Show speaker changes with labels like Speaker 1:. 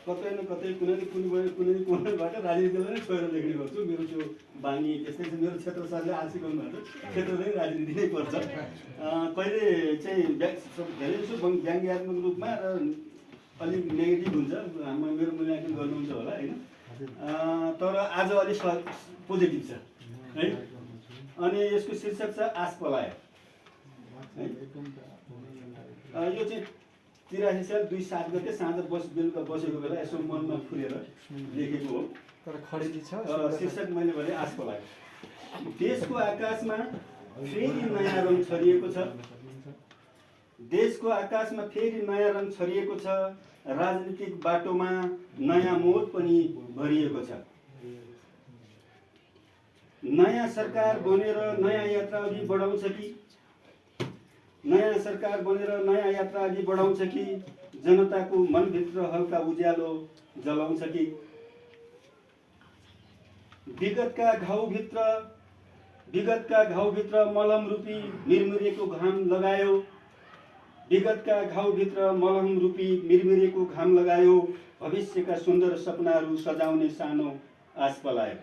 Speaker 1: कतै न कतै कुनै न कुनैबाट राजनीतिलाई नै छोएर लेख्ने गर्छु। मेरो त्यो बानी त्यस्तै छ। मेरो क्षेत्र सरले आशिकन भन्छ क्षेत्रले राजनीति नै पर्छ। कहिले चाहिँ धेरै जसो व्यङ्ग्यात्मक रूपमा र अलिक नेगेटिभ हुन्छ। मेरो मूल्याङ्कन गर्नुहुन्छ होला होइन, तर आज अलिक पोजिटिभ छ है। अनि यसको शीर्षक छ आश पलायो है। यो चाहिँ 83 साल 2/7 गते साँझ बेलुका बसेको बेला यसो मनमा फुलेर लेखेको हो।
Speaker 2: तर खडेरी छ।
Speaker 1: शीर्षक मैले भने आश पलायो। देशको आकाशमा फेरि नयाँ रङ छरिएको छ। देशको आकाशमा फेरि नयाँ रङ छरिएको छ। राजनीतिक बाटोमा नयाँ मोड पनि भरिएको छ। नयाँ सरकार बनेर नयाँ यात्रा अघि बढाउँछ कि, नयाँ सरकार बनेर नयाँ यात्रा अघि बढाउँछ कि, जनताको मनभित्र हल्का उज्यालो जलाउँछ कि, विगतका घाउभित्र मलम रूपी मिरमिरेको घाम लगायो। विगतका घाउभित्र मलम रूपी मिरमिरेको घाम लगायो। भविष्यका सुन्दर सपनाहरू सजाउने सानो आश पलायो।